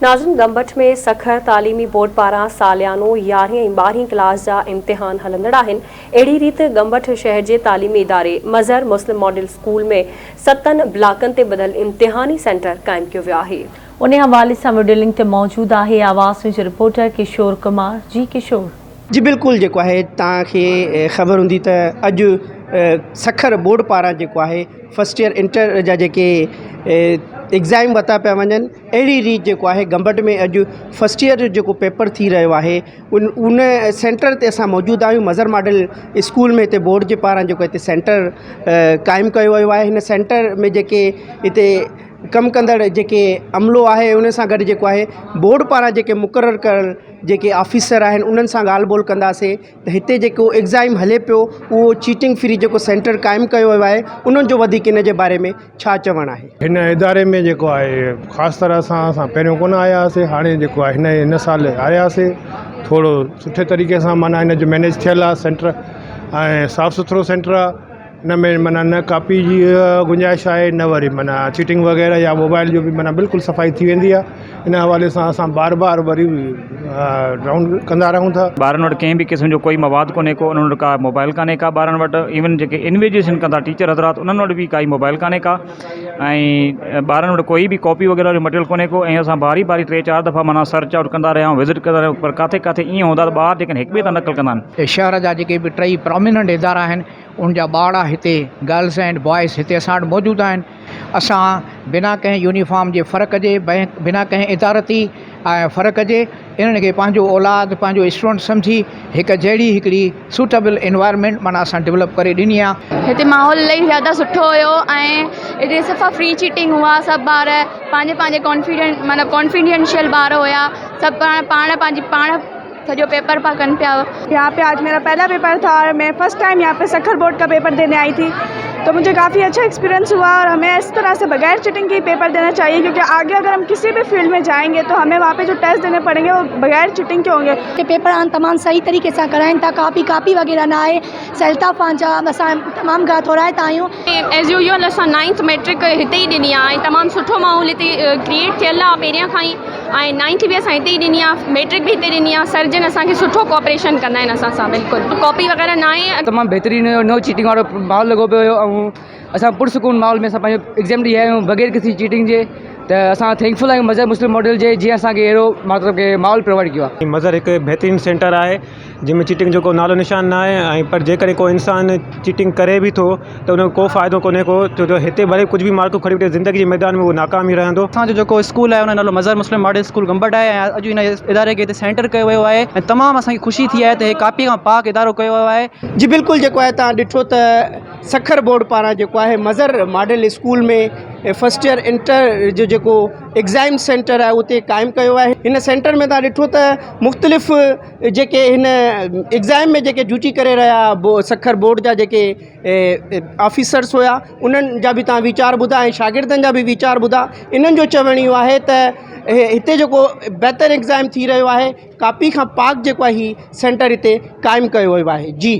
ناظرين گمبٽ ۾ سکر تعليمي بورڊ پاران ساليانو يارهين ۽ ٻارهين ڪلاس جا امتحان هلندڙ آهن اهڙي ريت گمبٽ شهر جي تعليمي اداري مظهر مسلم ماڊل اسڪول ۾ ستن بلاڪن تي ٻڌل امتحاني سينٽر قائم ڪيو ويو آهي. انهي حوالي سان وڊيو لنڪ تي موجود آهي آواز نيوز جو رپورٽر ڪشور ڪمار جي ڪشور. جي بلڪل جيڪو آهي توهان کي خبر هوندي ته اڄ سکر بورڊ پاران جيڪو آهي فرسٽ ايئر انٽر جا جيڪي ايگزام ورتا پيا وڃن اهڙي ريت جيڪو آهي گمبٽ ۾ اڄ فرسٽ ايئر جو جيڪو پيپر ٿي رهيو آهي ان ان سينٽر تي اسان موجود آهيون مظهر ماڊل اسڪول ۾ هتي بورڊ جي پاران جيڪو هتي سينٽر قائم ڪيو ويو آهي هن سينٽر ۾ جيڪي هتي ڪم ڪندڙ جيڪي عملو آهي ان سان گڏ جيڪو آهي بورڊ پاران جيڪي مقرر ڪيل جيڪي آفيسر آهن انهن سان ڳالهه ٻولهه ڪنداسين ته هتي جيڪو ايگزام هلي پيو اهو چيٽنگ فري جيڪو سينٽر قائم ڪيو ويو آهي انهن جو وڌيڪ ان جي باري ۾ ڇا چوڻ آهي. هن اداري ۾ جيڪو آهي خاص طرح سان اسان پهريون ڪونه آيا هئاسين هاڻي جيڪو آهي هن هن سال آياسين ٿورو سٺي طريقي سان معنيٰ هن جو مئنيج ٿيل آهي سينٽر ۽ صاف سٿرو سينٽر آهي ان ۾ معنيٰ نه ڪاپي جي گنجائش آهي نه وري معنيٰ چيٽنگ وغيره يا موبائل جو به معنيٰ بلڪل صفائي ٿي ويندي آهي ان حوالي سان اسان بار بار وري رائونڊ ڪندا رهون ٿا. ٻارن وٽ ڪنهن به قسم جو ڪوئي مواد ڪونهي ڪو انهن وٽ ڪا موبائل ڪانهي ڪا ٻارن وٽ ايون جيڪي انويجيشن ڪندا ٽيچر حضرات انهن وٽ به ڪائي موبائل ڪانهي ڪا ۽ ٻارن وٽ ڪوئي به ڪاپي وغيره جو مٽيريل ڪونهي ڪو ۽ اسان باري باري ٽي چار دفعا معنيٰ سرچ آئوٽ ڪندا رهيا آهيون وزٽ ڪندا رهيا آهيون پر ڪاٿي ڪاٿي ائين هوندا ته ٻار جيڪڏهن هڪ ٻئي تان نقل ڪندا آهن. شهر جا جيڪي به ٽئي پراميننٽ ادارا آهن ان جا ٻارڙا هتي گرلس اينڊ بوائز هتي اسان وٽ موجود آهن اسان بنا ڪنهن يونيفارم جي فرق جي بنا ڪنهن ادارتي فرق جي انهن کي پنهنجو اولاد پنهنجو اسٽوڊنٽ سمجهي هڪ جهڙي هڪڙي سوٽيبل انوائرمينٽ معنيٰ اسان ڊولپ ڪري ڏني آهي. هتي ماحول الاهي زياده سٺو هيو ۽ هتي صفا فري چيٽنگ هئا سڀ ٻار پنهنجي پنهنجي ڪانفيڊنٽ مطلب ڪانفيڊنشل ٻار هيا سڀ پاڻ پاڻ پنهنجي پاڻ سڄو پيپر پيا ڪن پيا. يهان پي آج ميرا پهلا پيپر ٿا اور مين فرسٽ ٽائيم يهان پي سکر بورڊ ڪا پيپر ديني آئي ٿي تو مجهي ڪافي اڇا ايڪسپيرينس هئا اور همين اس طرح سي بغير چيٽنگ ڪي پيپر دينا چاهيي ڪيونڪه آگي اگر هم ڪسي بي فيلڊ مين جائين گي تو همين وهان پي جو ٽيسٽ ديني پڙين گي وو بغير چيٽنگ ڪي هونگي. هتي پيپر آهن تمام صحيح طريقي سان ڪرائين ٿا ڪاپي ڪاپي وغيره نه آهي سيلطافان جا اسان تمام گهڻا ٿورائتا آهيون. ايز يوزوئل اسان نائنٿ ميٽرڪ هتي ئي ڏني آهي ۽ تمام سٺو ماحول هتي ڪريئيٽ ٿيل آهي پهريان کان ئي ۽ نائنٿ به اسان هتي ئي ڏني آهي ميٽرڪ به هتي ڏني آهي سر جن اسان کي سٺو ڪوآپريشن ڪندا آهن اسان سان بلڪل ڪاپي وغيره نه آهي. تمام بهترين هيو نو چيٽنگ وارو ماحول لڳو پيو هيو ۽ اسان پرسڪون ماحول ۾ اسان پنهنجو ايگزام ڏئي آيا آهيون بغير ڪسي چيٽنگ جي ته اسان ٿينڪفل آهيون مظهر مسلم ماڊل جي جنهن اسان کي اهڙو مطلب ڪي ماحول پرووائيڊ ڪيو آهي. مظهر هڪ بهترين سينٽر آهي جنهن ۾ چيٽنگ جو ڪو نالو نشان نه آهي ۽ پر جيڪڏهن ڪو انسان چيٽنگ ڪري به ٿو ته ان جو ڪو فائدو ڪونهي ڪو ڇو جو هتي ڀلي ڪجهه به مارڪون کڻي وٺي زندگي جي ميدان ۾ اهو ناڪام ئي رهندو. اسان جو جيڪو اسڪول آهي ان جو نالو مظهر مسلم ماڊل اسڪول گمبٽ آهي ۽ اڄ ان اداري کي هتي سينٽر ڪيو ويو آهي ۽ تمام اسان کي خوشي ٿي آهي ته هي ڪاپي کان پاڪ ادارو ڪيو ويو آهي. جي بلڪل جيڪو آهي توهان ڏٺو ته سکر بورڊ پاران جيڪو آهي Mazhar model school ۾ first year inter جو جيڪو ايگزام سينٽر آهي اتي قائم ڪيو آهي هن سينٽر ۾ توهان ڏٺو ته مختلف جيڪي هن ايگزام ۾ جيڪي ڊيوٽي ڪري رهيا سکر بورڊ جا جيڪي آفيسرس هيا انهن جا به توهان ويچار ٻڌا ۽ شاگردن جا به ويچار ٻڌا انهن جو چوڻ اهو آهي ته هتي جيڪو بهتر ايگزام ٿي رهيو آهي ڪاپي کان پاڪ جيڪو آهي هي سينٽر هتي قائم ڪيو ويو آهي جي.